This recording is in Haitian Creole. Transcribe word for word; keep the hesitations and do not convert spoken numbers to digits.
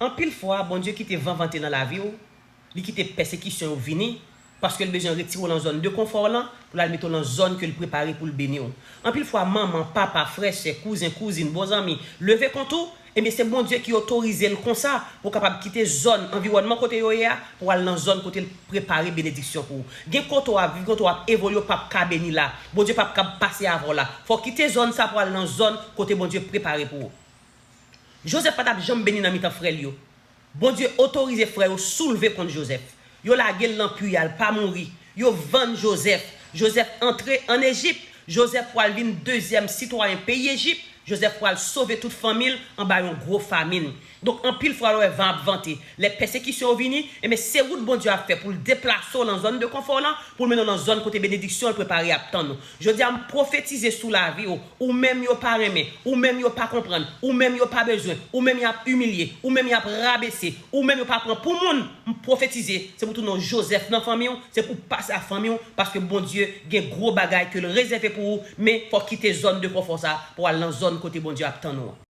Anpil fwa, Bondye kite van vante nan lavi w, li kite pèsekisyon yo vini, paske l bezwen retire w nan zòn de konfò w lan, pou l al mete w nan zòn ke l prepare pou l beni w. Anpil fwa, manman, papa, frè, sè, kouzen, kouzin, bon zanmi, leve kont ou, ebyen se Bondye ki otorize l konsa, pou w kapab kite zòn, anviwònman kote yo ye a, pou w al nan zòn kote l prepare benediksyon pou ou. Gen kote w ap viv, gen kote w ap evolye, w p ap ka beni la. Bondye p ap ka pase avè w la. Fò w kite zòn sa pou w al nan zòn kote Bondye prepare pou ou. Jozèf pa t ap janm beni nan mitan frè l yo. Bondye otorize frè yo soulve kont Jozèf. Yo lage l nan pwi a, l pa mouri. Yo vann Jozèf. Jozèf antre ann Ejip. Jozèf pral vin dezyèm sitwayen peyi Ejip. Jozèf pral sove tout fanmi l anba yon gwo famin. Donk, anpil fwa, lè w wè van ap vante, lè pèsekisyon yo vini, ebyen, se wout Bondye ap fè pou l deplase w nan zòn de konfò w lan, pou l mennen w nan zòn kote benediksyon l prepare ap tann ou. Jodi a, m pwofetize sou lavi w, ou menm yo pa renmen, ou menm yo pa konprann, ou menm yo pa bezwen, ou menm y ap imilye, ou menm y ap rabese, ou menm yo pa pran pou moun, m pwofetize, se pou tounen w Jozèf nan fanmi w, se pou w pase a fanmi w, paske Bondye gen gwo bagay ke l rezève pou ou, men fò w kite zòn de konfò sa pou w al nan zòn kote Bondye ap tann ou an.